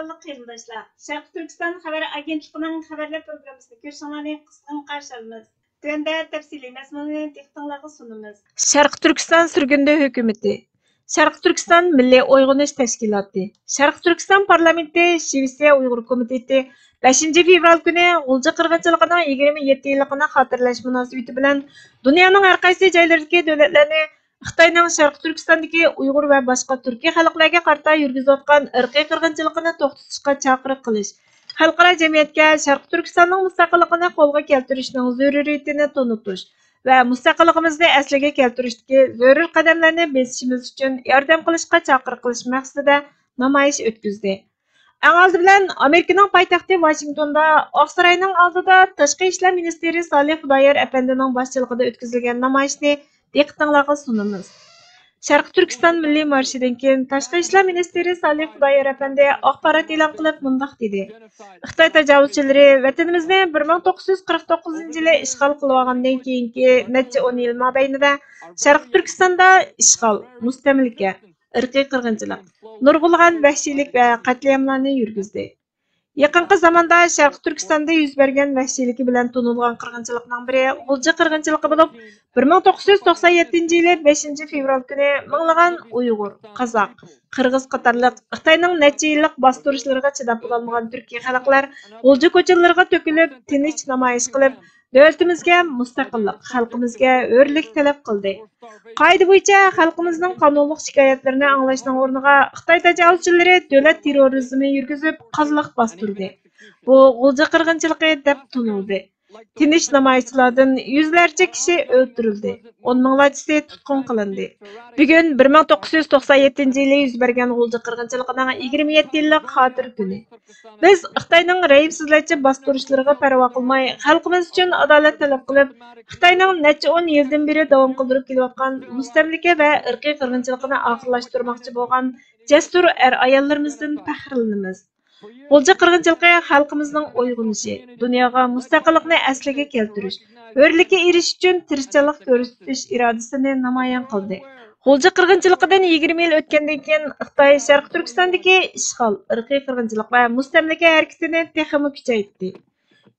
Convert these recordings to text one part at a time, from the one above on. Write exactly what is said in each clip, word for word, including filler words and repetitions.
قېرىنداشلار، شەرقىي تۈركىستان خەۋەر ئاگېنتلىقىنىڭ خەۋەرلەر پروگراممىسىنى كۆرۈشۈڭلارنى قىزغىن قارشى ئالىمىز. تۆۋەندە تەپسىلىي مەزمۇنىنى دىققىتىڭلارغا سۇنىمىز. شەرقىي تۈركىستان سۈرگۈندە ھۆكۈمىتى، شەرقىي تۈركىستان مىللىي ئويغىنىش تەشكىلاتى، شەرقىي تۈركىستان پارلامېنتى، شىۋېتسىيە ئۇيغۇر كومىتېتى بەشىنچى فېۋرال كۈنى غۇلجا قىرغىنچىلىقىنىڭ يىگىرمە يەتتە يىللىقىنى خاتىرىلەش مۇناسىۋىتى بىلەن دۇنيانىڭ ھەر قايسى جايلىرىدىكى دۆلەتلەرنى خىتاينىڭ شەرقىي تۈركىستاندىكى ئۇيغۇر ۋە باشقا تۈركىي خەلقلەرگە قارىتا يۈرگۈزۈۋاتقان ئىرقىي قىرغىنچىلىقىنى توختىتىشقا چاقىرىق قىلىش، خەلقئارا جەمئىيەتكە شەرقىي تۈركىستاننىڭ مۇستەقىللىقىنى قولغا كەلتۈرۈشنىڭ زۆرۈرىيىتىنى تونۇتۇش ۋە مۇستەقىللىقىمىزنى ئەسلىگە كەلتۈرۈشتىكى زۆرۈر قەدەملەرنى بېسىشىمىز ئۈچۈن ياردەم قىلىشقا چاقىرىق قىلىش مەقسىتىدە نامايىش ئۆتكۈزدى. ئەڭ ئالدى بىلەن ئامېرىكىنىڭ پايتەختى ۋاشىنگتوندا ئاقساراينىڭ ئالدىدا تاشقى ئىشلار مىنىستىرى سالىھ خۇدايار ئەپەندىنىڭ باشچىلىقىدا ئۆتكۈزۈلگەن نامايىشنى دىققىتىڭلارغا سۇنىمىز. شەرقىي تۈركىستان مىللىي مارشىدىن كېيىن تاشقى ئىشلار مىنىستىرى سالىھ خۇدايار ئەپەندى ئاخبارات ئېلان قىلىپ مۇنداق دېدى: خىتاي تاجاۋۇزچىلىرى ۋەتىنىمىزنى بىر مىڭ توققۇز يۈز قىرىق توققۇزىنچى يىلى ئىشغال قىلىۋالغاندىن كېيىنكى نەچچە ئون يىل مابەينىدە شەرقىي تۈركىستاندا ئىشغال، مۇستەملىكە، ئىرقىي قىرغىنچىلىق، نۇرغۇنلىغان ۋەھشىيلىك ۋە قەتلىئاملارنى يۈرگۈزدى. يېقىنقى زاماندا شەرقىي تۈركىستاندا يۈز بەرگەن ۋەھشىيلىكى بىلەن تونۇلغان قىرغىنچىلىقنىڭ بىرى غۇلجا قىرغىنچىلىقى بولۇپ، بىر مىڭ توققۇز يۈز توقسان يەتتىنچى يىلى بەشىنچى فېۋرال كۈنى مىڭلىغان ئۇيغۇر، قازاق، قىرغىز قاتارلىق خىتاينىڭ نەچچە يىللىق باستۇرۇشلىرىغا چىداپ بولالمىغان تۈركىي خەلقلەر غۇلجا كوچىلىرىغا تۆكۈلۈپ، تىنچ نامايىش قىلىپ، دۆلىتىمىزگە مۇستەقىللىق، خەلقىمىزگە ھۆرلۈك تەلەپ قىلدى. قائىدە بويىچە خەلقىمىزنىڭ قانۇنلۇق شىكايەتلىرىنى ئاڭلاشنىڭ ئورنىغا خىتاي تاجاۋۇزچىلىرى دۆلەت تېررورىزمى يۈرگۈزۈپ، قازىلاق باستۇردى. بۇ غۇلجا قىرغىنچىلىقى دەپ تونۇلدى. تىنچ نامايىشچىلاردىن يۈزلەرچە كىشى ئۆلتۈرۈلدى، ئون مىڭلارچىسى تۇتقۇن قىلىندى. بۈگۈن بىر مىڭ توققۇز يۈز توقسان يەتتىنچى يىلى يۈز بەرگەن غۇلجا قىرغىنچىلىقىنىڭ يىگىرمە يەتتە يىللىق خاتىرە كۈنى. بىز خىتاينىڭ رەھىمسىزلەرچە باستۇرۇشلىرىغا پەرۋا قىلماي، خەلقىمىز ئۈچۈن ئادالەت تەلەپ قىلىپ، خىتاينىڭ نەچچە ئون يىلدىن بېرى داۋام قىلدۇرۇپ كېلىۋاتقان مۇستەملىكە ۋە ئىرقىي قىرغىنچىلىقىنى ئاخىرلاشتۇرماقچى بولغان جەسۇر ئەر-ئاياللىرىمىزدىن پەخىرلىنىمىز. غۇلجا قىرغىنچىلىقى خەلقىمىزنىڭ ئويغىنىشى، دۇنياغا مۇستەقىللىقنى ئەسلىگە كەلتۈرۈش، ھۆرلۈككە ئېرىشىش ئۈچۈن تىرىشچانلىق كۆرسىتىش ئىرادىسىنى نامايان قىلدى. غۇلجا قىرغىنچىلىقىدىن يىگىرمە يىل ئۆتكەندىن كېيىن، خىتاي شەرقىي تۈركىستاندىكى ئىشغال، ئىرقىي قىرغىنچىلىق ۋە مۇستەملىكە ھەرىكىتىنى تېخىمۇ كۈچەيتتى.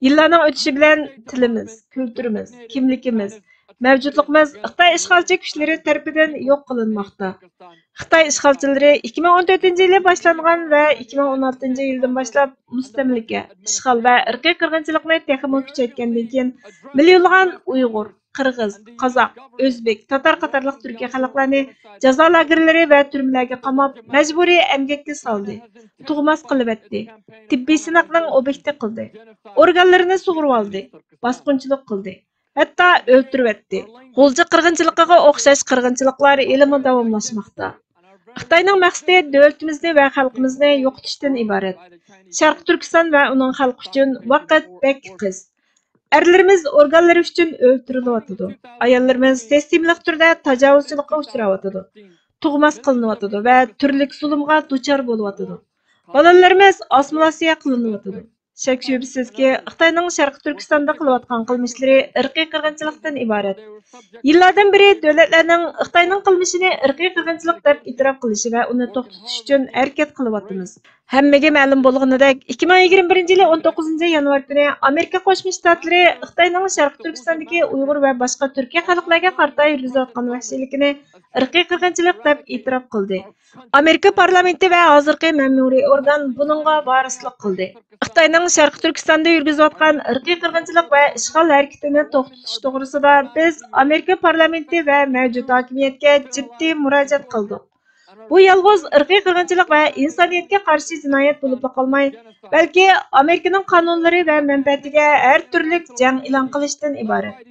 يىللارنىڭ ئۆتۈشى بىلەن تىلىمىز، كۈلتۈرىمىز، كىملىكىمىز، مەۋجۇتلۇقىمىز خىتاي ئىشغالچى كۈچلىرى تەرىپىدىن يوق قىلىنماقتا. خىتاي ئىشغالچىلىرى ئىككى مىڭ ئون تۆتىنچى يىلى باشلانغان ۋە ئىككى مىڭ ئون ئالتىنچى يىلدىن باشلاپ مۇستەملىكە، ئىشغال ۋە ئىرقىي قىرغىنچىلىقنى تېخىمۇ كۈچەيتكەندىن كېيىن، مىليونلىغان ئۇيغۇر، قىرغىز، قازاق، ئۆزبېك، تاتار قاتارلىق تۈركىي خەلقلەرنى جازا لاگېرلىرى ۋە تۈرمىلەرگە قاماپ، مەجبۇرىي ئەمگەككە سالدى، تۇغماس قىلىۋەتتى، تېببىي سىناقنىڭ ئوبيېكتى قىلدى، ئورگانلىرىنى سۇغۇرۇۋالدى، باسقۇنچىلىق قىلدى، ھەتتا ئۆلتۈرۈۋەتتى. غۇلجا قىرغىنچىلىقىغا ئوخشاش قىرغىنچىلىقلار ھېلىمۇ داۋاملاشماقتا. خىتاينىڭ مەقسىتى دۆلىتىمىزنى ۋە خەلقىمىزنى يوقىتىشتىن ئىبارەت. شەرقىي تۈركىستان ۋە ئۇنىڭ خەلقى ئۈچۈن ۋاقىت بەك قىس. ئەرلىرىمىز ئورگانلىرى ئۈچۈن ئۆلتۈرۈلۈۋاتىدۇ. ئاياللىرىمىز سىستېمىلىق تۈردە تاجاۋۇزچىلىققا ئۇچراۋاتىدۇ. تۇغماس قىلىنىۋاتىدۇ ۋە تۈرلۈك زۇلۇمغا دۇچار بولۇۋاتىدۇ. بالىلىرىمىز ئاسسىمىلياتسىيە قىلىنىۋاتىدۇ. شەك-شۈبھىسىزكى، خىتاينىڭ شەرقىي تۈركىستاندا قىلىۋاتقان قىلمىشلىرى ئىرقىي قىرغىنچىلىقتىن ئىبارەت. يىللاردىن بېرى دۆلەتلەرنىڭ خىتاينىڭ قىلمىشىنى ئىرقىي قىرغىنچىلىق دەپ ئېتىراپ قىلىشى ۋە ئۇنى توختىتىش ئۈچۈن ھەرىكەت قىلىۋاتىمىز. ھەممىگە مەلۇم بولغىنىدەك، ئىككى مىڭ يىگىرمە بىرىنچى يىلى ئون توققۇزىنچى يانۋار كۈنى ئامېرىكا قوشما شتاتلىرى خىتاينىڭ شەرقىي تۈركىستاندىكى ئۇيغۇر ۋە باشقا تۈركىي خەلقلەرگە قارىتا يۈرگۈزۈۋاتقان ۋەھشىيلىكىنى ئىرقىي قىرغىنچىلىق دەپ ئېتىراپ قىلدى. ئامېرىكا پارلامېنتى ۋە ھازىرقى مەمۇرىي ئورگان بۇنىڭغا ۋارىسلىق قىلدى. خىتاينىڭ شەرقىي تۈركىستاندا يۈرگۈزۈۋاتقان ئىرقىي قىرغىنچىلىق ۋە ئىشغال ھەرىكىتىنى توختىتىش توغرىسىدا بىز ئامېرىكا پارلامېنتى ۋە مەۋجۇت ھاكىمىيەتكە جىددىي مۇراجىئەت قىلدۇق. بۇ يالغۇز ئىرقىي قىرغىنچىلىق ۋە ئىنسانىيەتكە قارشى جىنايەت بولۇپلا قالماي، بەلكى ئامېرىكىنىڭ قانۇنلىرى ۋە مەنپەئەتىگە ھەر تۈرلۈك جەڭ ئېلان قىلىشتىن ئىبارەت.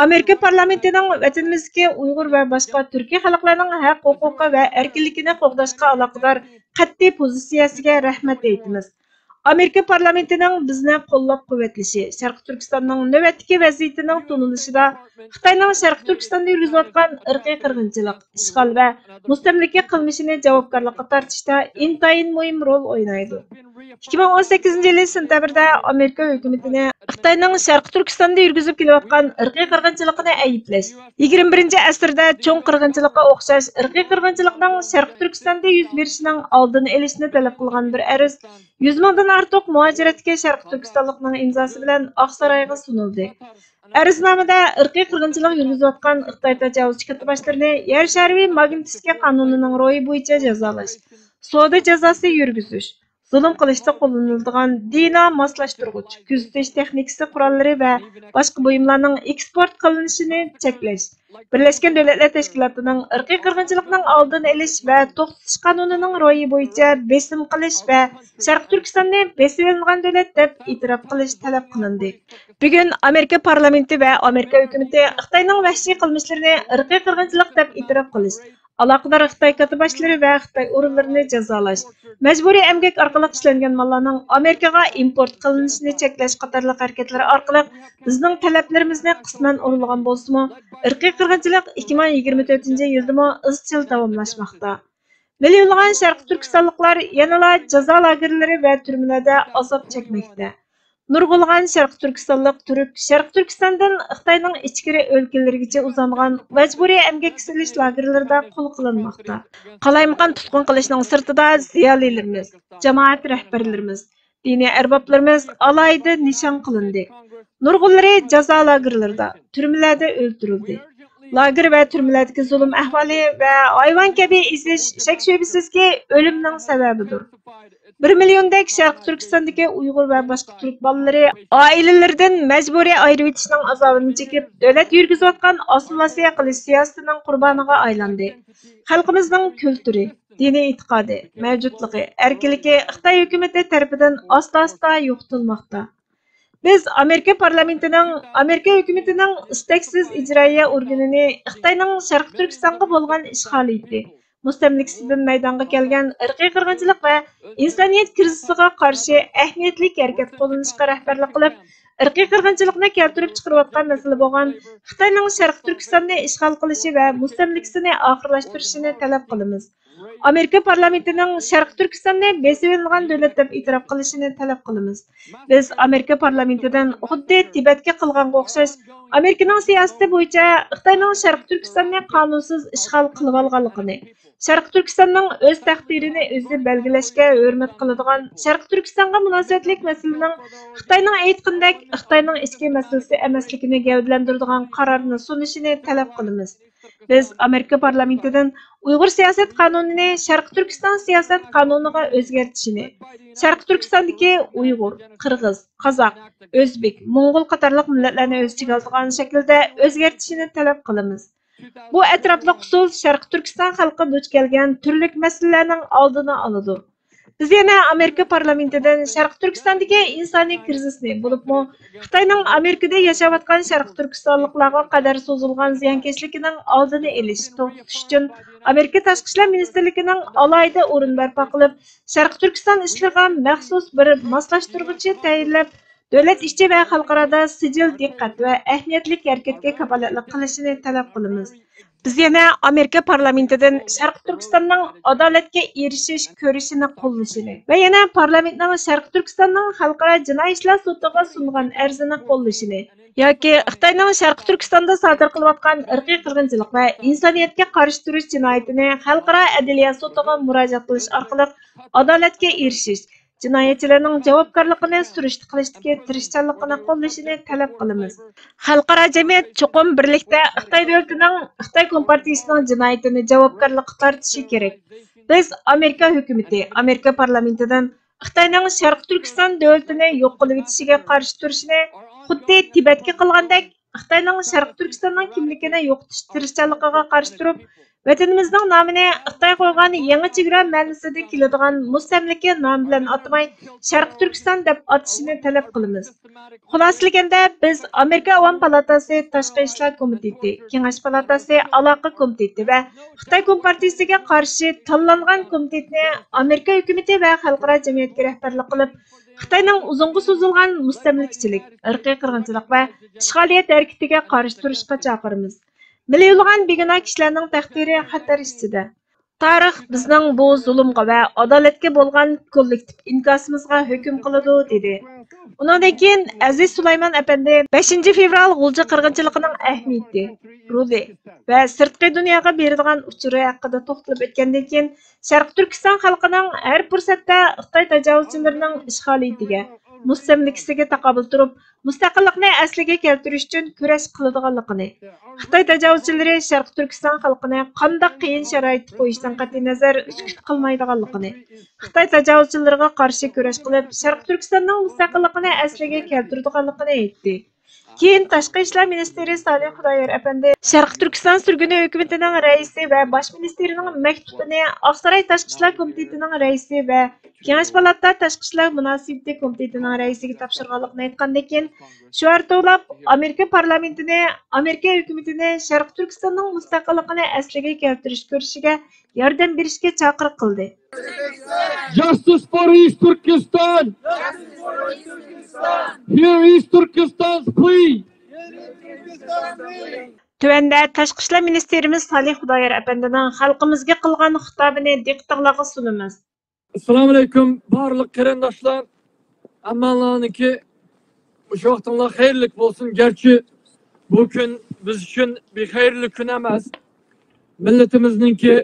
ئامېرىكا پارلامېنتىنىڭ ۋەتىنىمىزدىكى ئۇيغۇر ۋە باشقا تۈركىي خەلقلەرنىڭ ھەق-ھوقۇقى ۋە ئەركىنلىكىنى قوغداشقا ئالاقىدار قەتئىي پوزىتسىيەسىگە رەھمەت ئېيتىمىز. ئامېرىكا پارلامېنتىنىڭ بىزنى قوللاپ-قۇۋۋەتلىشى، شەرقىي تۈركىستاننىڭ نۆۋەتتىكى ۋەزىيىتىنىڭ تونۇلۇشىدا خىتاينىڭ شەرقىي تۈركىستاندا يۈرگۈزۈۋاتقان ئىرقىي قىرغىنچىلىق، ئىشغال ۋە مۇستەملىكە قىلمىشىنى جاۋابكارلىققا تارتىشتا ئىنتايىن مۇھىم رول ئوينايدۇ. ئىككى مىڭ ئون سەككىزىنچى يىلى سېنتەبىردە ئامېرىكا ھۆكۈمىتىنى خىتاينىڭ شەرقىي تۈركىستاندا يۈرگۈزۈپ كېلىۋاتقان ئىرقىي قىرغىنچىلىقىنى ئەيىبلەش، يىگىرمە بىرىنچى ئەسىردە چوڭ قىرغىنچىلىققا ئوخشاش ئىرقىي قىرغىنچىلىقنىڭ شەرقىي تۈركىستاندا يۈز بېرىشىنىڭ ئالدىنى ئېلىشنى تەلەپ قىلغان بىر ئەرز يۈز مىڭدىن ئارتۇق مۇھاجىرەتتىكى شەرقىي تۈركىستانلىقنىڭ ئىمزاسى بىلەن ئاقسارايغا سۇنۇلدى. ئەرزنامىدە ئىرقىي قىرغىنچىلىق يۈرگۈزۈۋاتقان خىتاي تاجاۋۇزچى كاتتىباشلىرىنى يەر شارى ۋە ماگنىتسكىي قانۇنىنىڭ روھى بويىچە جازالاش، سودا جازاسى يۈرگۈزۈش، زۇلۇم قىلىشتا قوللىنىلىدىغان دېئېنئا ماسلاشتۇرغۇچ، كۆزىتىش تېخنىكىسى قوراللىرى ۋە باشقا بۇيۇملارنىڭ ئېكسپورت قىلىنىشىنى چەكلەش، بىرلەشكەن دۆلەتلەر تەشكىلاتىنىڭ ئىرقىي قىرغىنچىلىقنىڭ ئالدىنى ئېلىش ۋە توختىتىش قانۇنىنىڭ روھى بويىچە بېسىم قىلىش ۋە شەرقىي تۈركىستاننى بېسىۋېلىنغان دۆلەت دەپ ئېتىراپ قىلىش تەلەپ قىلىندى. بۈگۈن ئامېرىكا پارلامېنتى ۋە ئامېرىكا ھۆكۈمىتى خىتاينىڭ ۋەھشىي قىلمىشلىرىنى ئىرقىي قىرغىنچىلىق دەپ ئېتىراپ قىلىش، ئالاقىدار خىتاي كاتتىباشلىرى ۋە خىتاي ئورۇنلىرىنى جازالاش، مەجبۇرىي ئەمگەك ئارقىلىق ئىشلەنگەن ماللارنىڭ ئامېرىكىغا ئىمپورت قىلىنىشىنى چەكلەش قاتارلىق ھەرىكەتلىرى ئارقىلىق بىزنىڭ تەلەپلىرىمىزنى قىسمەن ئورۇنلىغان بولسىمۇ، ئىرقىي قىرغىنچىلىق ئىككى مىڭ يىگىرمە تۆتىنچى يىلدىمۇ ئىزچىل داۋاملاشماقتا. مىليونلىغان شەرقىي تۈركىستانلىقلار يەنىلا جازا لاگېرلىرى ۋە تۈرمىلەردە ئازاب چەكمەكتە. نۇرغۇنلىغان شەرقىي تۈركىستانلىق تۈرك شەرقىي تۈركىستاندىن خىتاينىڭ ئىچكىرى ئۆلكىلىرىگىچە ئۇزانغان مەجبۇرىي ئەمگەككە سېلىش لاگېرلىرىدا قول قىلىنماقتا. قالايمىقان تۇتقۇن قىلىشنىڭ سىرتىدا زىيالىيلىرىمىز، جامائەت رەھبەرلىرىمىز، دىنىي ئەربابلىرىمىز ئالاھىدە نىشان قىلىندى. نۇرغۇنلىرى جازا لاگېرلىرىدا، تۈرمىلەردە ئۆلتۈرۈلدى. لاگېر ۋە تۈرمىلەردىكى زۇلۇم ئەھۋالى ۋە ھايۋان كەبى ئېزىش شەك-شۈبھىسىزكى ئۆلۈمنىڭ سەۋەبىدۇر. بىر مىليوندەك شەرقىي تۈركىستاندىكى ئۇيغۇر ۋە باشقا تۈرك بالىلىرى ئائىلىلىرىدىن مەجبۇرىي ئايرىۋېتىشنىڭ ئازابىنى چېكىپ، دۆلەت يۈرگۈزۈۋاتقان ئاسسىمىلياتسىيە قىلىش سىياسىتىنىڭ قۇربانىغا ئايلاندى. خەلقىمىزنىڭ كۈلتۈرى، دىنىي ئېتىقادى، مەۋجۇتلۇقى، ئەركىنلىكى خىتاي ھۆكۈمىتى تەرىپىدىن ئاستا-ئاستا يوقىتىلماقتا. بىز ئامېرىكا پارلامېنتىنىڭ، ئامېرىكا ھۆكۈمىتىنىڭ ئىستەكسىز ئىجرائىيە ئورگىنىنى خىتاينىڭ شەرقىي تۈركىستانغا بولغان ئىشغالىيىتى، مۇستەملىكىسىدىن مەيدانغا كەلگەن ئىرقىي قىرغىنچىلىق ۋە ئىنسانىيەت كىرىزىسىغا قارشى ئەھمىيەتلىك ھەرىكەت قوللىنىشقا رەھبەرلىك قىلىپ، ئىرقىي قىرغىنچىلىقنى كەلتۈرۈپ چىقىرىۋاتقان مەسىلە بولغان خىتاينىڭ شەرقىي تۈركىستاننى ئىشغال قىلىشى ۋە مۇستەملىكىسىنى ئاخىرلاشتۇرۇشىنى تەلەپ قىلىمىز. ئامېرىكا پارلامېنتىنىڭ شەرقىي تۈركىستاننى بېسىۋېلىنغان دۆلەت دەپ ئېتىراپ قىلىشىنى تەلەپ قىلىمىز. بىز ئامېرىكا پارلامېنتىدىن خۇددى تىبەتكە قىلغانغا ئوخشاش، ئامېرىكىنىڭ سىياسىتى بويىچە خىتاينىڭ شەرقىي تۈركىستاننى قانۇنسىز ئىشغال قىلىۋالغانلىقىنى، شەرقىي تۈركىستاننىڭ ئۆز تەقدىرىنى ئۆزى بەلگىلەشكە ھۆرمەت قىلىدىغان شەرقىي تۈركىستانغا مۇناسىۋەتلىك مەسىلىنىڭ خىتاينىڭ ئېيتقىنىدەك خىتاينىڭ ئىچكى مەسىلىسى ئەمەسلىكىنى گەۋدىلەندۈرىدىغان قارارنى سۇنۇشىنى تەلەپ قىلىمىز. بىز ئامېرىكا پارلامېنتىدىن ئۇيغۇر سىياسەت قانۇنىنى شەرقىي تۈركىستان سىياسەت قانۇنىغا ئۆزگەرتىشىنى، شەرقىي تۈركىستاندىكى ئۇيغۇر، قىرغىز، قازاق، ئۆزبېك، موڭغۇل قاتارلىق مىللەتلەرنى ئۆز ئىچىگە ئالىدىغان شەكىلدە ئۆزگەرتىشىنى تەلەپ قىلىمىز. بۇ ئەتراپلىق ئۇسۇل شەرقىي تۈركىستان خەلقى دۇچ كەلگەن تۈرلۈك مەسىلىلەرنىڭ ئالدىنى ئالىدۇ. بىز يەنە ئامېرىكا پارلامېنتىدىن شەرقىي تۈركىستاندىكى ئىنسانىي كىرىزىسنى، بولۇپمۇ خىتاينىڭ ئامېرىكىدا ياشاۋاتقان شەرقىي تۈركىستانلىقلارغا قەدەر سوزۇلغان زىيانكەشلىكىنىڭ ئالدىنى ئېلىش، توختىتىش ئۈچۈن ئامېرىكا تاشقى ئىشلار مىنىستىرلىكىنىڭ ئالاھىدە ئورۇن بەرپا قىلىپ، شەرقىي تۈركىستان ئىشلىرىغا مەخسۇس بىر ماسلاشتۇرغۇچى تەيىنلەپ، دۆلەت ئىچى ۋە خەلقئارادا سىجىل دىققەت ۋە ئەھمىيەتلىك ھەرىكەتكە كاپالەتلىك قىلىشىنى تەلەپ قىلىمىز. بىز يەنە ئامېرىكا پارلامېنتىدىن شەرقىي تۈركىستاننىڭ ئادالەتكە ئېرىشىش كۈرىشىنى قوللىشىنى ۋە يەنە پارلامېنتنىڭ شەرقىي تۈركىستاننىڭ خەلقئارا جىنايى ئىشلار سوتىغا سۇنغان ئەرزىنى قوللىشىنى ياكى خىتاينىڭ شەرقىي تۈركىستاندا سادىر قىلىۋاتقان ئىرقىي قىرغىنچىلىق ۋە ئىنسانىيەتكە قارشى تۇرۇش جىنايىتىنى خەلقئارا ئەدلىيە سوتىغا مۇراجىئەت قىلىش ئارقىلىق ئادالەتكە ئېرىشىش، جىنايەتچىلەرنىڭ جاۋابكارلىقىنى سۈرۈشتە قىلىشتىكى تىرىشچانلىقىنى قوللىشىنى تەلەپ قىلىمىز. خەلقئارا جەمئىيەت چوقۇم بىرلىكتە خىتاي دۆلىتىنىڭ، خىتاي كومپارتىيىسىنىڭ جىنايىتىنى جاۋابكارلىققا تارتىشى كېرەك. بىز ئامېرىكا ھۆكۈمىتى، ئامېرىكا پارلامېنتىدىن خىتاينىڭ شەرقىي تۈركىستان دۆلىتىنى يوق قىلىۋېتىشىگە قارشى تۇرۇشىنى خۇددى تىبەتكە قىلغاندەك، خىتاينىڭ شەرقىي تۈركىستاننىڭ كىملىكىنى يوقىتىش تىرىشچانلىقىغا قارشى تۇرۇپ، ۋەتىنىمىزنىڭ نامىنى خىتاي قويغان يېڭى چېگرا مەنىسىدە كېلىدىغان مۇستەملىكە نامى بىلەن ئاتىماي، شەرقىي تۈركىستان دەپ ئاتىشىنى تەلەپ قىلىمىز. خۇلاسىلىگەندە، بىز ئامېرىكا ئاۋام پالاتاسى تاشقى ئىشلار كومىتېتى، كېڭەش پالاتاسى ئالاقە كومىتېتى ۋە خىتاي كومپارتىيىسىگە قارشى تاللانغان كومىتېتنى ئامېرىكا ھۆكۈمىتى ۋە خەلقئارا جەمئىيەتكە رەھبەرلىك قىلىپ، خىتاينىڭ ئۇزۇنغا سوزۇلغان مۇستەملىكىچىلىك، ئىرقىي قىرغىنچىلىق ۋە ئىشغالىيەت ھەرىكىتىگە قارشى تۇرۇشقا چاقىرىمىز. مىليونلىغان بىگۇناھ كىشىلەرنىڭ تەقدىرى خەتەر ئىچىدە. تارىخ بىزنىڭ بۇ زۇلۇمغا ۋە ئادالەتكە بولغان كوللېكتىپ ئىنكاسىمىزغا ھۆكۈم قىلىدۇ، دېدى. ئۇنىڭدىن كېيىن ئەزىز سۇلايمان ئەپەندى بەشىنچى فېۋرال غۇلجا قىرغىنچىلىقىنىڭ ئەھمىيىتى، رولى ۋە سىرتقى دۇنياغا بېرىدىغان ئۇچۇرى ھەققىدە توختىلىپ ئۆتكەندىن كېيىن، شەرقىي تۈركىستان خەلقىنىڭ ھەر پۇرسەتتە خىتاي تاجاۋۇزچىلىرىنىڭ ئىشغالىيىتىگە، مۇستەملىكىسىگە تاقابىل تۇرۇپ، مۇستەقىللىقنى ئەسلىگە كەلتۈرۈش ئۈچۈن كۈرەش قىلىدىغانلىقىنى، خىتاي تاجاۋۇزچىلىرى شەرقىي تۈركىستان خەلقىنى قانداق قىيىن شارائىتتا قويۇشتىن قەتئىينەزەر ئۈسكۈت قىلمايدىغانلىقىنى، خىتاي تاجاۋۇزچىلىرىغا قارشى كۈرەش قىلىپ، شەرقىي تۈركىستاننىڭ مۇستەقىللىقىنى ئەسلىگە كەلتۈرىدىغانلىقىنى ئېيتتى. كېيىن تاشقى ئىشلار مىنىستىرى سالىھ خۇدايار ئەپەندى شەرقىي تۈركىستان سۈرگۈنى ھۆكۈمىتىنىڭ رەئىسى ۋە باش مىنىستىرىنىڭ مەكتۇپىنى ئاقساراي تاشقى ئىشلار كومىتېتىنىڭ رەئىسى ۋە كېڭەش پالاتا تاشقى ئىشلار مۇناسىۋىتى كومىتېتىنىڭ رەئىسىگە تاپشۇرغانلىقىنى ئېيتقاندىن كېيىن، شوئار توۋلاپ، ئامېرىكا پارلامېنتىنى، ئامېرىكا ھۆكۈمىتىنى شەرقىي تۈركىستاننىڭ مۇستەقىللىقىنى ئەسلىگە كەلتۈرۈش كۈرىشىگە ياردەم بېرىشكە چاقىرىق قىلدى. Justice for East Turkestan! Here is Turkestan's plea! تۆۋەندە تاشقى ئىشلار مىنىستىرىمىز سالىھ خۇدايار ئەپەندىنىڭ خەلقىمىزگە قىلغان خىتابىنى دىققىتىڭلارغا سۇنىمىز. ئەسسالامۇئەلەيكۇم، بارلىق قېرىنداشلار. ھەممىڭلارنىڭكى مۇشۇ ۋاقتىڭلار خەيرلىك بولسۇن. گەرچە بۇ كۈن بىز ئۈچۈن بىر خەيرلىك كۈن ئەمەس. مىللىتىمىزنىڭكى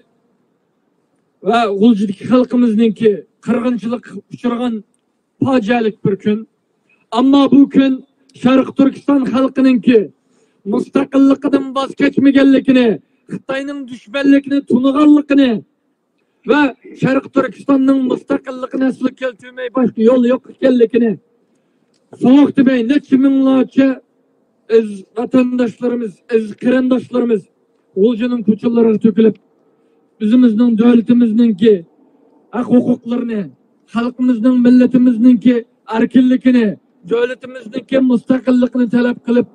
ۋە غۇلجىدىكى خەلقىمىزنىڭكى قىرغىنچىلىققا ئۇچرىغان پاجىئەلىك بىر كۈن. ئەمما بۇ كۈن شەرقىي تۈركىستان خەلقىنىڭكى مۇستەقىللىقىدىن ۋاز كەچمىگەنلىكىنى، خىتاينىڭ دۈشمەنلىكىنى تونۇغانلىقىنى ۋە شەرقىي تۈركىستاننىڭ مۇستەقىللىقىنى ئەسلىگە كەلتۈرمەي باشقا يول يوق ئىكەنلىكىنى، سوغۇق دېمەي نەچچە مىڭلارچە ئەزىز ۋەتەنداشلىرىمىز، ئەزىز قېرىنداشلىرىمىز غۇلجىنىڭ كوچىلىرىغا تۆكۈلۈپ، ئۆزىمىزنىڭ دۆلىتىمىزنىڭكى ھەق ھوقۇقلىرىنى، خەلقىمىزنىڭ، مىللىتىمىزنىڭكى ئەركىنلىكىنى، دۆلىتىمىزنىڭكى مۇستەقىللىقىنى تەلەپ قىلىپ،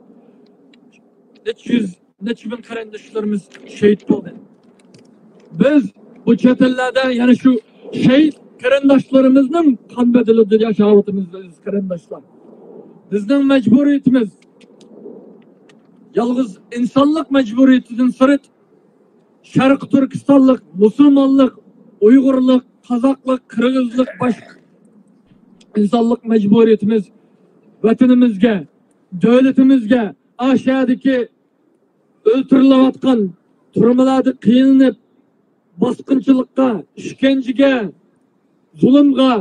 نەچچە يۈز، نەچچە مىڭ قېرىنداشلىرىمىز شېھىت بولدى. بىز بۇ چەت ئەللەردە يەنە شۇ شېھىت قېرىنداشلىرىمىزنىڭ قان بەدىلىدە ياشاۋاتىمىز، ئەزىز قېرىنداشلار. بىزنىڭ مەجبۇرىيىتىمىز يالغۇز ئىنسانلىق مەجبۇرىيىتىدىن سىرت، شەرقىي تۈركىستانلىق، مۇسۇلمانلىق، ئۇيغۇرلۇق، قازاقلىق، قىرغىزلىق، باشقا ئىنسانلىق مەجبۇرىيىتىمىز ۋەتىنىمىزگە، دۆلىتىمىزگە، ئا شەھەردىكى ئۆلتۈرۈلۈۋاتقان، تۈرمىلەردە قىينىلىپ، باسقۇنچىلىققا، ئىشكەنجىگە، زۇلۇمغا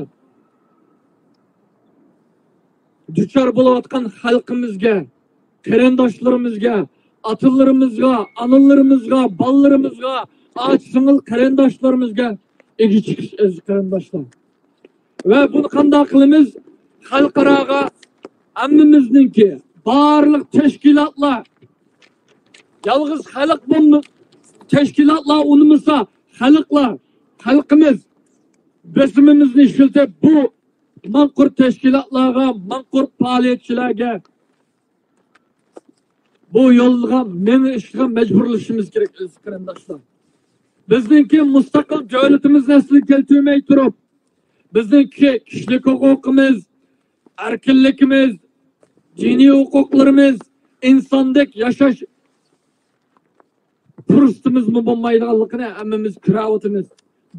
دۇچار بولۇۋاتقان خەلقىمىزگە، قېرىنداشلىرىمىزغا، ئاتىلىرىمىزغا، ئانىلىرىمىزغا، بالىلىرىمىزغا، ئاچا سىڭىل قېرىنداشلىرىمىزغا ئىگە چىقىش، ئەزىز قېرىنداشلار. ۋە بۇنى قانداق قىلىمىز؟ خەلقئاراغا ھەممىمىزنىڭكى، بارلىق تەشكىلاتلار، يالغۇز خەلق بولما-، تەشكىلاتلار ئۇنىمىسا، خەلقلەر، خەلقىمىز بېسىمىمىزنى ئىشلىتىپ، بۇ ماڭقۇرت تەشكىلاتلارغا، ماڭقۇرت پائالىيەتچىلەرگە بۇ يولغا مېڭىشقا مەجبۇرلىشىمىز كېرەك، ئەزىز قېرىنداشلار. بىزنىڭكى مۇستەقىل دۆلىتىمىزنى ئەسلىگە كەلتۈرمەي تۇرۇپ، بىزنىڭكى كىشىلىك ھوقۇقىمىز، ئەركىنلىكىمىز، دىنىي ھوقۇقلىرىمىز، ئىنساندەك ياشاش پۇرسىتىمىزمۇ بولمايدىغانلىقىنى ھەممىمىز كۆرۈۋاتىمىز.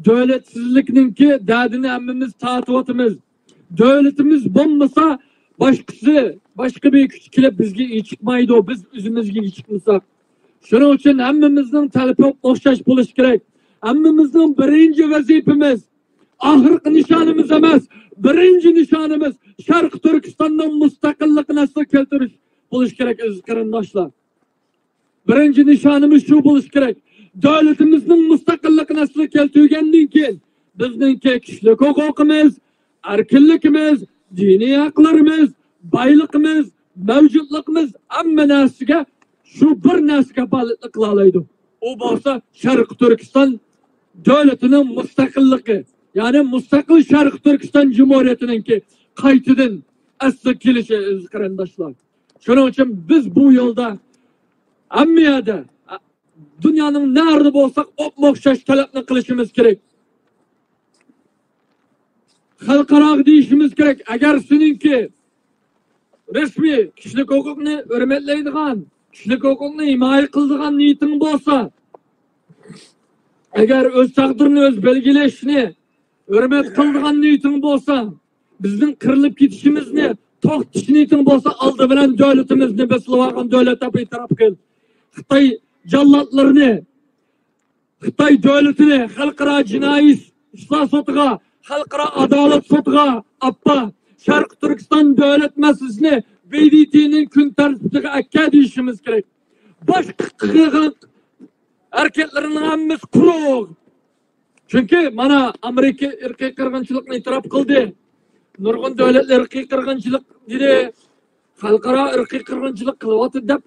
دۆلەتسىزلىكنىڭكى دەردىنى ھەممىمىز تارتىۋاتىمىز. دۆلىتىمىز بولمىسا، باشقىسى، باشقا بىر كۈچ كېلىپ بىزگە ئىگە چىقمايدۇ، بىز ئۆزىمىزگە ئىگە چىقمىساق. شۇنىڭ ئۈچۈن ھەممىمىزنىڭ تەلىپى ئوخشاش بولۇشى كېرەك. ھەممىمىزنىڭ بىرىنچى ۋەزىپىمىز، ئاخىرقى نىشانىمىز ئەمەس، بىرىنچى نىشانىمىز شەرقىي تۈركىستاننىڭ مۇستەقىللىقىنى ئەسلىگە كەلتۈرۈش بولۇشى كېرەك، ئەزىز قېرىنداشلار. بىرىنچى نىشانىمىز شۇ بولۇشى كېرەك. دۆلىتىمىزنىڭ مۇستەقىللىقىنى ئەسلىگە كەلتۈرگەندىن كېيىن، بىزنىڭكى كىشىلىك ھوقۇقىمىز، ئەركىنلىكىمىز، دىنىي ھەقلىرىمىز، بايلىقىمىز، مەۋجۇتلۇقىمىز، ھەممە نەرسىگە، شۇ بىر نەرسىگە كاپالەتلىك قىلالايدۇ. ئۇ بولسا شەرقىي تۈركىستان دۆلىتىنىڭ مۇستەقىللىقى، يەنى مۇستەقىل شەرقىي تۈركىستان جۇمھۇرىيىتىنىڭكى قايتىدىن ئەسلىگە كېلىشى، ئەزىز قېرىنداشلار. شۇنىڭ ئۈچۈن بىز بۇ يولدا ھەممە يەردە، دۇنيانىڭ نەرىدە بولساق، ئوپمۇ ئوخشاش تەلەپنى قىلىشىمىز كېرەك. خەلقئاراغا دېيىشىمىز كېرەك، ئەگەر سېنىڭكى رەسمىي كىشىلىك ھوقۇقنى ھۆرمەتلەيدىغان، كىشىلىك ھوقۇقنى ھىمايە قىلىدىغان نىيىتىڭ بولسا، ئەگەر ئۆز تەقدىرىنى ئۆزى بەلگىلەشنى ھۆرمەت قىلىدىغان نىيىتىڭ بولسا، بىزنىڭ قىرىلىپ كېتىشىمىزنى توختىتىش نىيىتىڭ بولسا، ئالدى بىلەن دۆلىتىمىزنى بېسىلىۋالغان دۆلەت دەپ ئېتىراپ قىل. خىتاي جاللاتلىرىنى، خىتاي دۆلىتىنى خەلقئارا جىنايى ئىشلار سوتىغا، خەلقئارا ئادالەت سوتىغا ئاپپا، شەرقىي تۈركىستان دۆلەت مەسىلىسىنى ب د ت نىڭ كۈن تەرتىپىگە ئەككە دېيىشىمىز كېرەك. باشقا قىلغان ھەرىكەتلىرىنىڭ ھەممىسى قۇرۇق. چۈنكى مانا ئامېرىكا ئىرقىي قىرغىنچىلىقنى ئېتىراپ قىلدى. نۇرغۇن دۆلەتلەر ئىرقىي قىرغىنچىلىق دېدى. خەلقئارا ئىرقىي قىرغىنچىلىق قىلىۋاتىدۇ دەپ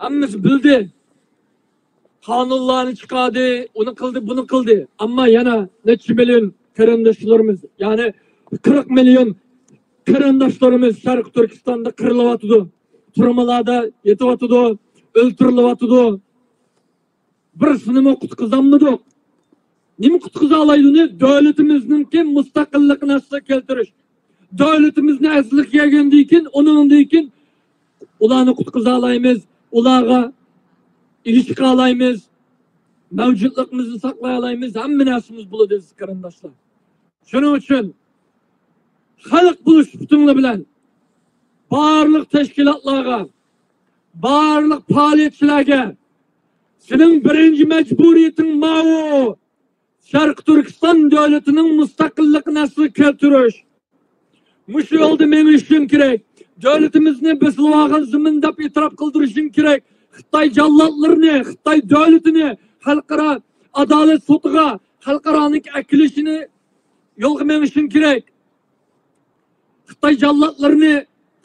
ھەممىسى بىلدى. قانۇنلارنى چىقاردى، ئۇنى قىلدى، بۇنى قىلدى. ئەمما يەنە نەچچە مىليون قېرىنداشلىرىمىز، يەنى قىرىق مىليون قېرىنداشلىرىمىز شەرقىي تۈركىستاندا قىرىلىۋاتىدۇ. تۈرمىلەردە يېتىۋاتىدۇ، ئۆلتۈرۈلۈۋاتىدۇ. بىرسىنىمۇ قۇتقۇزالمىدۇق. نېمە قۇتقۇزالايدۇ؟ دۆلىتىمىزنىڭكى مۇستەقىللىقىنى ئەسلىگە كەلتۈرۈش. دۆلىتىمىزنى ئەسلىگە كەلگەندىن كېيىن، ئۇنىڭدىن كېيىن ئۇلارنى قۇتقۇزالايمىز، ئۇلارغا ئېرىشىشەلايمىز، مەۋجۇتلۇقىمىزنى ساقلايالايمىز، ھەممە نەرسىمىز بولىدۇ، ئەزىز قېرىنداشلار. شۇنىڭ ئۈچۈن خەلق بولۇش سۈپىتىڭلار بىلەن بارلىق تەشكىلاتلارغا، بارلىق پائالىيەتچىلەرگە سېنىڭ بىرىنچى مەجبۇرىيىتىڭ ماۋۇ. شەرقىي تۈركىستان دۆلىتىنىڭ مۇستەقىللىقىنى ئەسلىگە كەلتۈرۈش. مۇشۇ يولدا مېڭىشىڭ كېرەك. دۆلىتىمىزنى بېسىلىۋالغان زېمىن دەپ ئېتىراپ قىلدۇرۇشۇڭ كېرەك. خىتاي جاللاتلىرىنى، خىتاي دۆلىتىنى خەلقئارا ئادالەت سوتىغا، خەلقئارانىڭ ئەكېلىشىنى يولغا مېڭىشىڭ كېرەك. خىتاي جاللاتلىرىنى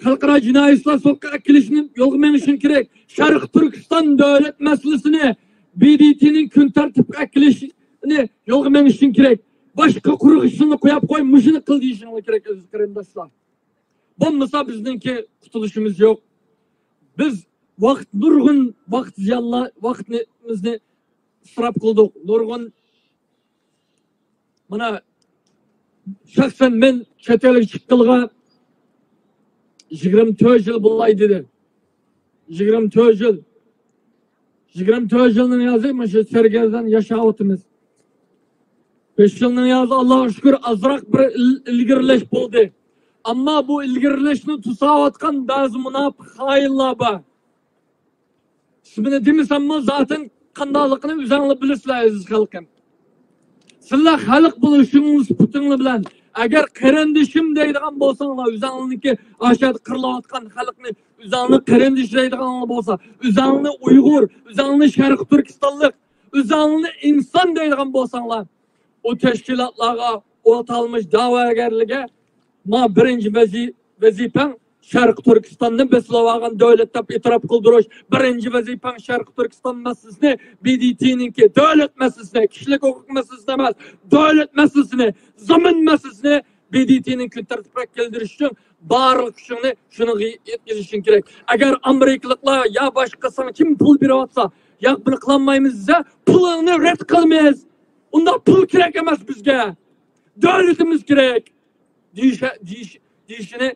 خەلقئارا جىنايى ئىشلار سوتىغا ئەكېلىشنى يولغا مېڭىشىڭ كېرەك. شەرقىي تۈركىستان دۆلەت مەسىلىسىنى ب د ت نىڭ كۈن تەرتىپكە ئەكېلىشنى يولغا مېڭىشىڭ كېرەك. باشقا قۇرۇق ئىشىڭنى قويۇپ قوي، مۇشۇنى قىل دېيىشىڭلار كېرەك، ئەزىز قېرىنداشلار. بولمىسا بىزنىڭكى قۇتۇلۇشىمىز يوق. بىز ۋاقىت، نۇرغۇن ۋاقىت زىيانلار، ۋاقتىمىزنى ئىسراپ قىلدۇق. نۇرغۇن، مانا، شەخسەن مەن چەت ئەلگە چىققىلىغا يىگىرمە تۆت يىل بولاي دېدى. يىگىرمە تۆت يىل. يىگىرمە تۆت يىلنىڭ يازى مۇشۇ سەرگەردان ياشاۋاتىمىز. بەش يىلنىڭ يازى، ئاللاغا شۈكۈر، ئازراق بىر ئىل-، ئىلگىرىلەش بولدى. ئەمما بۇ ئىلگىرىلەشنى توساۋاتقان بەزى مۇناپىق خائىنلار بار. ئىسمىنى دېمىسەممۇ، زاتەن قانداقلىقىنى ئۆزەڭلار بىلىسىلەر، ئەزىز خەلقىم. سىلەر خەلق بولۇشۇڭلار سۈپىتىڭلار بىلەن، ئەگەر قېرىندىشىم دەيدىغان بولساڭلار، ئۆزەڭلارنىڭكى ئاشۇ يەردە قىرىلىۋاتقان خەلقنى ئۆزەڭلار قېرىندىش دەيدىغانلار بولسا، ئۆزەڭلارنى ئۇيغۇر، ئۆزەڭلارنى شەرقىي تۈركىستانلىق، ئۆزەڭلارنى ئىنسان دەيدىغان بولساڭلار، ئۇ تەشكىلاتلارغا، ئۇ ئاتالمىش دەۋاگەرلىرىگە، ما بىرىنچى ۋەزى-، ۋەزىپەڭ شەرقىي تۈركىستاننى بېسىلىۋالغان دۆلەت دەپ ئېتىراپ قىلدۇرۇش. بىرىنچى ۋەزىپەڭ شەرقىي تۈركىستان مەسىلىسىنى، ب د ت نىڭكى دۆلەت مەسىلىسىنى، كىشىلىك ھوقۇق مەسىلىسىنى ئەمەس، دۆلەت مەسىلىسىنى، زېمىن مەسىلىسىنى ب د ت نىڭ كۈن تەرتىپىگە كەلتۈرۈش ئۈچۈن بارلىق كۈچۈڭنى شۇنىڭغا يەتكۈزۈشۈڭ كېرەك. ئەگەر ئامېرىكىلىقلار يا باشقا ساڭا كىم پۇل بېرىۋاتسا، ياق، بۇنى قىلالمايمىز دېسە، پۇلۇڭنى رەت قىلىمىز. ئۇنداق پۇل كېرەك ئەمەس بىزگە. دۆلىتىمىز كېرەك. دېيىش-، دېيىش-، دېيىشىنى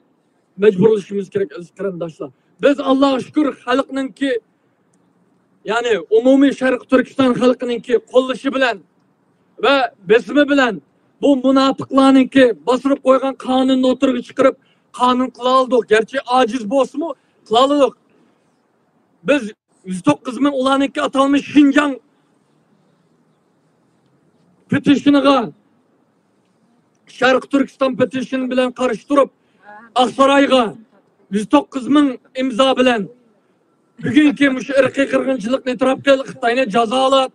مەجبۇرلىشىمىز كېرەك، ئەزىز قېرىنداشلار. بىز، ئاللاغا شۈكۈر، خەلقنىڭكى، يەنى ئومۇمىي شەرقىي تۈركىستان خەلقىنىڭكى قوللىشى بىلەن ۋە بېسىمى بىلەن بۇ مۇناپىقلارنىڭكى باسىرىپ قويغان قانۇنىنى ئوتتۇرىغا چىقىرىپ، قانۇن قىلالىدۇق. گەرچە ئاجىز بولسىمۇ، قىلالىدۇق. بىز يۈز توققۇز مىڭ ئۇلارنىڭكى ئاتالمىش شىنجاڭ پېتىشنىغا، شەرقىي تۈركىستان پېتىشن بىلەن قارشى تۇرۇپ، ئاقسارايغا يۈز توققۇز مىڭ ئىمزا بىلەن بۈگۈنكى مۇشۇ ئىرقىي قىرغىنچىلىقنى ئېتىراپ قىل، خىتاينى جازالات.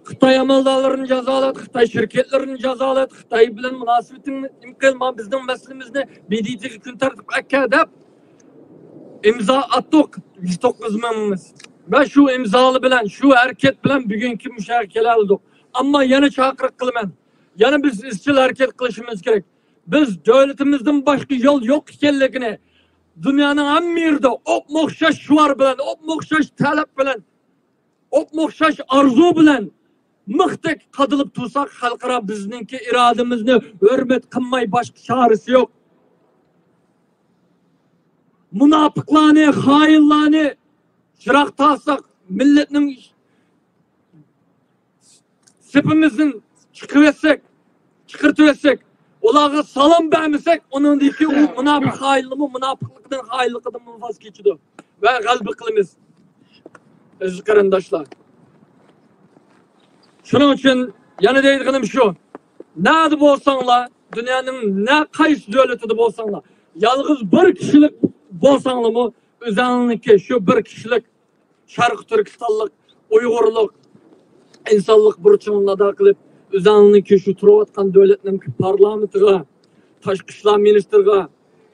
خىتاي ئەمەلدارلىرىنى جازالات، خىتاي شىركەتلىرىنى جازالات، خىتاي بىلەن مۇناسىۋىتىڭنى نېمە قىل، ما بىزنىڭ مەسىلىمىزنى ب د ت غا كۈن تەرتىپكە ئەكەل دەپ ئىمزا ئاتتۇق، يۈز توققۇز مىڭىمىز. ۋە شۇ ئىمزالار بىلەن، شۇ ھەرىكەت بىلەن بۈگۈنكى مۇشۇ يەرگە كېلەلىدۇق. ئەمما يەنە چاقىرىق قىلىمەن. يەنە بىز ئىزچىل ھەرىكەت قىلىشىمىز كېرەك. بىز دۆلىتىمىزدىن باشقا يول يوق ئىكەنلىكىنى دۇنيانىڭ ھەممە يېرىدە ئوپمۇ ئوخشاش شوئار بىلەن، ئوپمۇ ئوخشاش تەلەپ بىلەن، ئوپمۇ ئوخشاش ئارزۇ بىلەن مىختەك قادىلىپ تۇرساق، خەلقئارا بىزنىڭكى ئىرادىمىزنى ھۆرمەت قىلماي باشقا چارىسى يوق. مۇناپىقلارنى، خائىنلارنى چىراغ تارتساق، مىللەتنىڭ سېپىمىزدىن چىقىۋەتسەك، چىقىرتىۋەتسەك، ئۇلارغا سالام بەرمىسەك، ئۇنىڭدىن كېيىن ئۇ مۇناپىق خائىنلىرىمۇ مۇناپىقلىقىدىن، خائىنلىقىدىن ۋاز كېچىدۇ ۋە غەلىبە قىلىمىز. ئەزىز قېرىنداشلار، شۇنىڭ ئۈچۈن يەنە دەيدىغىنىم شۇ، نەدە بولساڭلار، دۇنيانىڭ نە قايسى دۆلىتىدە بولساڭلار، يالغۇز بىر كىشىلىك بولساڭلارمۇ، ئۆزۈڭنىڭكى شۇ بىر كىشىلىك شەرقىي تۈركىستانلىق، ئۇيغۇرلۇق، ئىنسانلىق بۇرچۇڭلارنى ئادا قىلىپ، ئۆزۈڭنىڭكى شۇ تۇرۇۋاتقان دۆلەتنىڭ پارلامېنتىغا، تاشقى ئىشلار مىنىستىرىغا،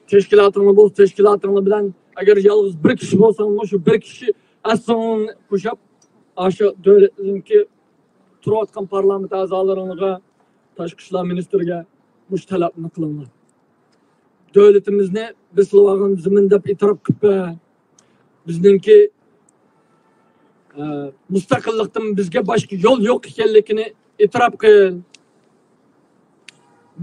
تەشكىلاتىڭلار بولسا، تەشكىلاتىڭلار بىلەن، ئەگەر يالغۇز بىر كىشى بولساڭمۇ، شۇ بىر كىشى ئەسلىڭنى قوشاپ، ئاشۇ دۆلەتنىڭكى تۇرۇۋاتقان پارلامېنت ئەزالىرىڭلارغا، تاشقى ئىشلار مىنىستىرىگە مۇشۇ تەلەپنى قىلىڭلار. دۆلىتىمىزنى بېسىلىۋالغان زېمىن دەپ ئېتىراپ قىلىپ بەر. بىزنىڭكى، ئە، مۇستەقىللىقتىن بىزگە باشقا يول يوق ئىكەنلىكىنى ئېتىراپ قىل.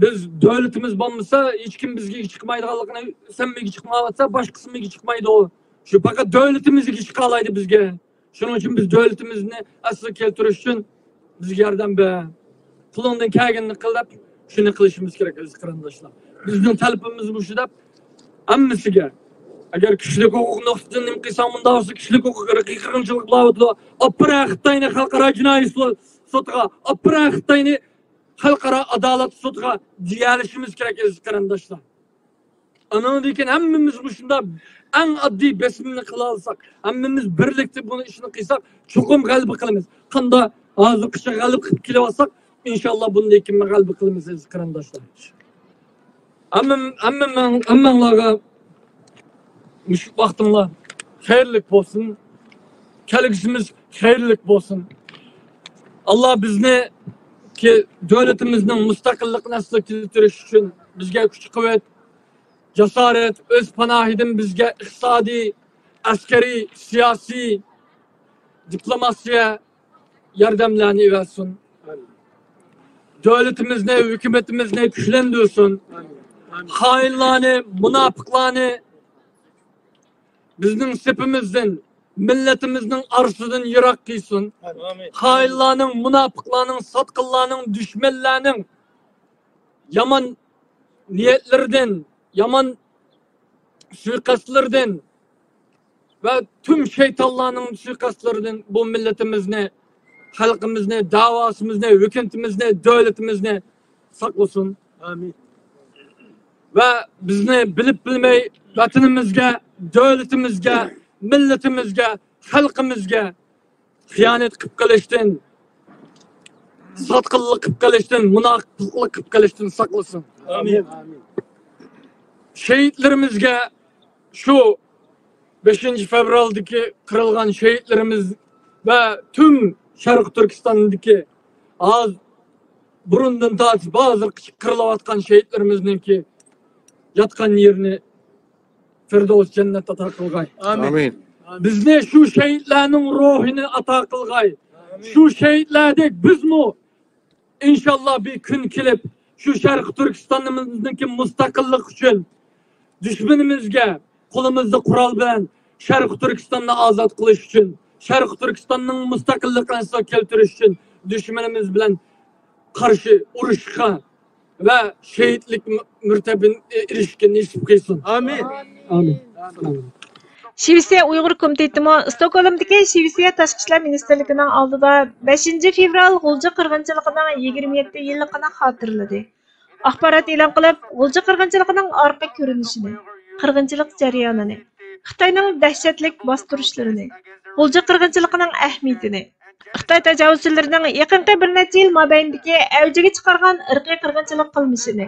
بىز دۆلىتىمىز بولمىسا، ھېچكىم بىزگە ئىگە چىقمايدىغانلىقىنى، سەن ئىگە چىقمايۋاتسا، باشقىسىمۇ ئىگە چىقمايدۇ. شۇ پەقەت دۆلىتىمىز ئىگە چىقالايدۇ بىزگە. شۇنىڭ ئۈچۈن بىز دۆلىتىمىزنى ئەسلىگە كەلتۈرۈش ئۈچۈن بىزگە ياردەم بەر. قولۇڭدىن كەلگىنىنى قىل دەپ، شۇنى قىلىشىمىز كېرەك، ئەزىز قېرىنداشلار. بىزنىڭ تەلىپىمىز مۇشۇ دەپ، ھەممىسىگە. ئەگەر كىشىلىك ھوقۇق نۇقتىسىدىن نېمە قىلساڭ، مۇنداق بولسا كىشىلىك ھوقۇق، ئىرقىي قىرغىنچىلىق بولۇۋاتىدۇ. ئاپىرىڭ خىتاينى خەلقئارا جىنايى سو-، سوتىغا، ئاپىرىڭ خىتاينى خەلقئارا ئادالەت سوتىغا دېيەلىشىمىز كېرەك، ئەزىز قېرىنداشلار. ئانىڭدىن كېيىن ھەممىمىز مۇشۇنداق ئەڭ ئاددىي بېسىمنى قىلالىساق، ھەممىمىز بىرلىكتە بۇنى ئىشنى قىلساق، چوقۇم غەلىبە قىلىمىز. قاندا ھازىرغىچە غەلىبە قىلىپ كېلىۋاتساق، ئىنشاللا بۇندىن كېيىن غەلىبە قىلىمىز، ئەزىز قېرىنداشلار. ھەممە، ھەممە، ھەممەڭلارغا مۇشۇ ۋاقتىڭلار خەيرلىك بولسۇن. كەلگۈسىمىز خەيرلىك بولسۇن. ئاللا بىزنى كى-، دۆلىتىمىزنىڭ مۇستەقىللىقىنى ئەسلىگە كەلتۈرۈش ئۈچۈن بىزگە كۈچ-قۇۋۋەت، جاسارەت، ئۆز پاناھىدىن بىزگە ئىقتىسادىي، ئەسكەرىي، سىياسىي، دىپلوماتىيە ياردەملەرنى ئېۋەتسۇن. دۆلىتىمىزنى، ھۆكۈمىتىمىزنى كۈچلەندۈرسۇن. خائىنلارنى، مۇناپىقلارنى بىزنىڭ سېپىمىزدىن، مىللىتىمىزنىڭ ئارىسىدىن يىراق قىلسۇن. خائىنلارنىڭ، مۇناپىقلارنىڭ، ساتقىنلارنىڭ، دۈشمەنلەرنىڭ يامان نىيەتلىرىدىن، يامان سۇيىقەستلىرىدىن ۋە تۈم شەيتانلارنىڭ سۇيىقەستلىرىدىن بۇ مىللىتىمىزنى، خەلقىمىزنى، دەۋاسىمىزنى، ھۆكۈمىتىمىزنى، دۆلىتىمىزنى ساقلىسۇن. ئامىن. ۋە بىزنى بىلىپ بىلمەي ۋەتىنىمىزگە، دۆلىتىمىزگە، مىللىتىمىزگە، خەلقىمىزگە خىيانەت قىلىپ قېلىشتىن، ساتقىنلىق قىلىپ قېلىشتىن، مۇناپىقلىق قىلىپ قېلىشتىن ساقلىسۇن. ئامىن. شېھىتلىرىمىزگە، شۇ بەشىنچى فېۋرالدىكى قىرىلغان شېھىتلىرىمىز ۋە پۈتۈن شەرقىي تۈركىستاندىكى ھازىر، بۇرۇندىن تارتىپ ھازىرغىچە قىرىلىۋاتقان شېھىتلىرىمىزنىڭكى ياتقان يېرىنى فىردەۋس جەننەت ئاتا قىلغاي. ئامىن. ئامىن. بىزنى شۇ شېھىتلەرنىڭ روھىنى ئاتا قىلغاي. ئامىن. شۇ شېھىتلەردەك بىزمۇ ئىنشاللا بىر كۈن كېلىپ، شۇ شەرقىي تۈركىستانىمىزنىڭكى مۇستەقىللىق ئۈچۈن دۈشمىنىمىزگە قولىمىزدا قورال بىلەن شەرقىي تۈركىستاننى ئازاد قىلىش ئۈچۈن، شەرقىي تۈركىستاننىڭ مۇستەقىللىقىنى ئەسلىگە كەلتۈرۈش ئۈچۈن دۈشمىنىمىز بىلەن قارشى ئۇرۇشقا ۋە شېھىتلىك مەرتىۋىسىگە ئېرىشىشكە نېسىپ قىلسۇن. ئامىن. ئامىن. شىۋېتسىيە ئۇيغۇر كومىتېتىمۇ ستوكھولمدىكى شىۋېتسىيە تاشقى ئىشلار مىنىستىرلىكىنىڭ ئالدىدا بەشىنچى فېۋرال غۇلجا قىرغىنچىلىقىنىڭ يىگىرمە يەتتە يىللىقىنى خاتىرىلىدى. ئاخبارات ئېلان قىلىپ، غۇلجا قىرغىنچىلىقىنىڭ ئارقا كۆرۈنۈشىنى، قىرغىنچىلىق جەريانىنى، خىتاينىڭ دەھشەتلىك باستۇرۇشلىرىنى، غۇلجا قىرغىنچىلىقىنىڭ ئەھمىيىتىنى، خىتاي تاجاۋۇزچىلىرىنىڭ يېقىنقى بىر نەچچە يىل مابەينىدىكى ئەۋجىگە چىقارغان ئىرقىي قىرغىنچىلىق قىلمىشىنى،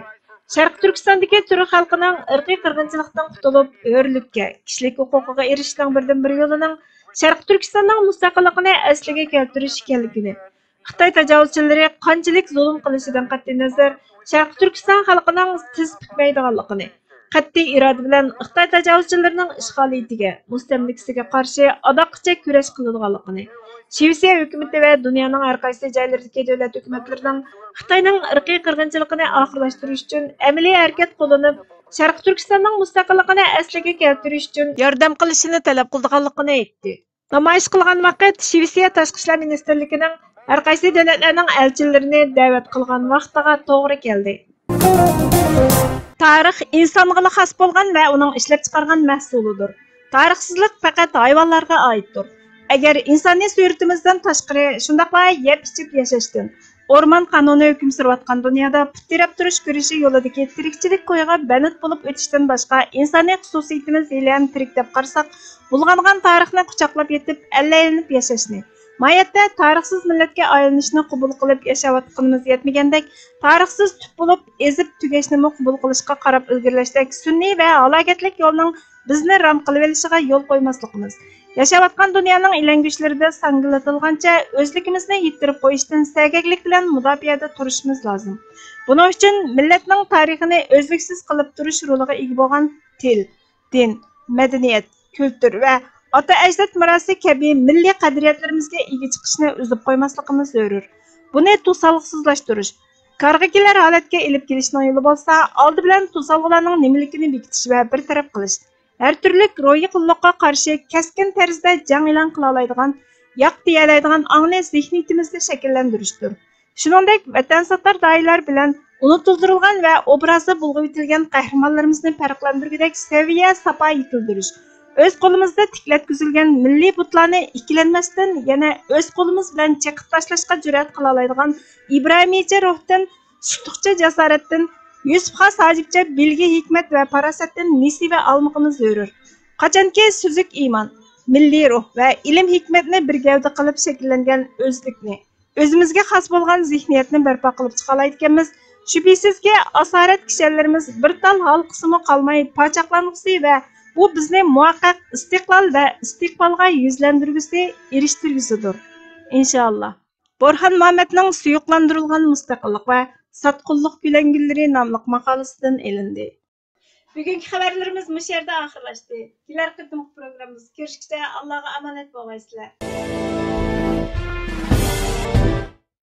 شەرقىي تۈركىستاندىكى تۈرك خەلقىنىڭ ئىرقىي قىرغىنچىلىقتىن قۇتۇلۇپ، ھۆرلۈككە، كىشىلىك ھوقۇقىغا ئېرىشىشنىڭ بىردىنبىر يولىنىڭ شەرقىي تۈركىستاننىڭ مۇستەقىللىقىنى ئەسلىگە كەلتۈرۈش ئىكەنلىكىنى، خىتاي تاجاۋۇزچىلىرى قانچىلىك زۇلۇم قىلىشىدىن قەتئىينەزەر، شەرقىي تۈركىستان خەلقىنىڭ تىز پۈكمەيدىغانلىقىنى، قەتئىي ئىرادە بىلەن خىتاي تاجاۋۇزچىلىرىنىڭ ئىشغالىيىتىگە، مۇستەملىكىسىگە قارشى ئاداققىچە كۈرەش قىلىدىغانلىقىنى، شىۋېتسىيە ھۆكۈمىتى ۋە دۇنيانىڭ ھەر قايسى جايلىرىدىكى دۆلەت ھۆكۈمەتلىرىنىڭ خىتاينىڭ ئىرقىي قىرغىنچىلىقىنى ئاخىرلاشتۇرۇش ئۈچۈن ئەمەلىي ھەرىكەت قوللىنىپ، شەرقىي تۈركىستاننىڭ مۇستەقىللىقىنى ئەسلىگە كەلتۈرۈش ئۈچۈن ياردەم قىلىشىنى تەلەپ قىلىدىغانلىقىنى ئېيتتى. نامايىش قىلغان ۋاقىت شىۋېتسىيە تاشقى ئىشلار مىنىستىرلىكىنىڭ ھەر قايسى دۆلەتلەرنىڭ ئەلچىلىرىنى دەۋەت قىلغان ۋاقتىغا توغرا كەلدى. تارىخ ئىنسانغىلا خاس بولغان ۋە ئۇنىڭ ئىشلەپچىقارغان مەھسۇلىدۇر. تارىخسىزلىق پەقەت ھايۋانلارغا ئائىتتۇر. ئەگەر ئىنسانىي سۈرىتىمىزدىن تاشقىرى، شۇنداقلا يەپ-ئىچىپ ياشاشتىن، ئورمان قانۇنى ھۆكۈم سۈرۈۋاتقان دۇنيادا پۇت تىرەپ تۇرۇش كۈرىشى يولىدىكى تىرىكچىلىك كويىغا بەند بولۇپ ئۆتۈشتىن باشقا ئىنسانىي خۇسۇسىيىتىمىز ھېلىھەم تىرىك دەپ قارىساق، بۇلغانغان تارىخنى قۇچاقلاپ يېتىپ، ئەللەيلىنىپ ياشاشنى، ماھىيەتتە تارىخسىز مىللەتكە ئايلىنىشنى قوبۇل قىلىپ ياشاۋاتقىنىمىز يەتمىگەندەك، تارىخسىز تۈپ بولۇپ، ئېزىپ تۈگەشنىمۇ قوبۇل قىلىشقا قاراپ ئىلگىرىلەشتەك سۈنئىي ۋە ھالاكەتلىك يولنىڭ بىزنى رام قىلىۋېلىشىغا يول قويماسلىقىمىز، ياشاۋاتقان دۇنيانىڭ ئىلەڭگۈچلىرىدە ساڭگىلىتىلغانچە ئۆزلۈكىمىزنى يىتتۈرۈپ قويۇشتىن سەگەكلىك بىلەن مۇداپىئەدە تۇرۇشىمىز لازىم. بۇنىڭ ئۈچۈن مىللەتنىڭ تارىخىنى ئۈزلۈكسىز قېلىپ تۇرۇش رولىغا ئىگە بولغان تىل، دىن، مەدەنىيەت، كۈلتۈر ۋە ئاتا-ئەجداد مىراسى كەبى مىللىي قەدرىيەتلىرىمىزگە ئىگە چىقىشنى ئۈزۈپ قويماسلىقىمىز زۆرۈر. بۇنى توسالغۇسىزلاشتۇرۇش، كارغا كېلەر ھالەتكە ئېلىپ كېلىشنىڭ يولى بولسا، ئالدى بىلەن توسالغۇلارنىڭ نېمىلىكىنى بېكىتىش ۋە بىر تەرەپ قىلىش، ھەر تۈرلۈك روھىي قۇللۇققا قارشى كەسكىن تەرزدە جەڭ ئېلان قىلالايدىغان، ياق دېيەلەيدىغان ئاڭنى زېھنىيىتىمىزدە شەكىللەندۈرۈشتۇر. شۇنىڭدەك، ۋەتەنساتار داھىيلار بىلەن ئۇنتۇلدۇرۇلغان ۋە ئوبرازى بۇلغىۋېتىلگەن قەھرىمانلىرىمىزنى پەرقلەندۈرگۈدەك سەۋىيە ساپا يېتىلدۈرۈش، ئۆز قولىمىزدا تىكلەتكۈزۈلگەن مىللىي بۇتلارنى ئىككىلەنمەستىن يەنە ئۆز قولىمىز بىلەن چېقىپ تاشلاشقا جۈرئەت قىلالايدىغان ئىبراھىمىيچە روھتىن، سۇتۇقچە جاسارەتتىن، يۈسۈپ خاس ھاجىپچە بىلگە، ھېكمەت ۋە پاراسەتتىن نېسىۋە ئالمىقىمىز زۆرۈر. قاچانكى سۈزۈك ئىمان، مىللىي روھ ۋە ئىلىم-ھېكمەتنى بىر گەۋدە قىلىپ شەكىللەنگەن ئۆزلۈكنى، ئۆزىمىزگە خاس بولغان زېھنىيەتنى بەرپا قىلىپ چىقالايدىكەنمىز، شۈبھىسىزكى، ئاسارەت كىشەنلىرىمىز بىر تال ھالقىسىمۇ قالماي پاچاقلانغۇسى ۋە بۇ بىزنى مۇۋەققەق ئىستىقلال ۋە ئىستىقبالغا يۈزلەندۈرگۈسى، ئېرىشتۈرگۈسىدۇر. ئىنشائاللا. بورھان مامەتنىڭ سۇيۇقلاندۇرۇلغان مۇستەقىللىق ۋە ساتقۇنلۇق كۆلەڭگىلىرى ناملىق ماقالىسىدىن ئېلىندى. بۈگۈنكى خەۋەرلىرىمىز مۇشۇ يەردە ئاخىرلاشتى. كېلەر قېتىمقى پروگراممىمىزدا كۆرۈشكىچە ئاللاغا ئامانەت بولغايسىلەر.